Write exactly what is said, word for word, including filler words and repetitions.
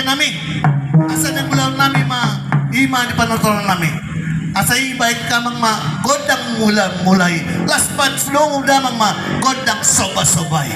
nami, asa naeng mulaon nami ma, i ma di panortoran nami. Asa i baen hamu amang ma gondang mula-mula i, laos pasahat hamu damang ma gondang soba-soba i.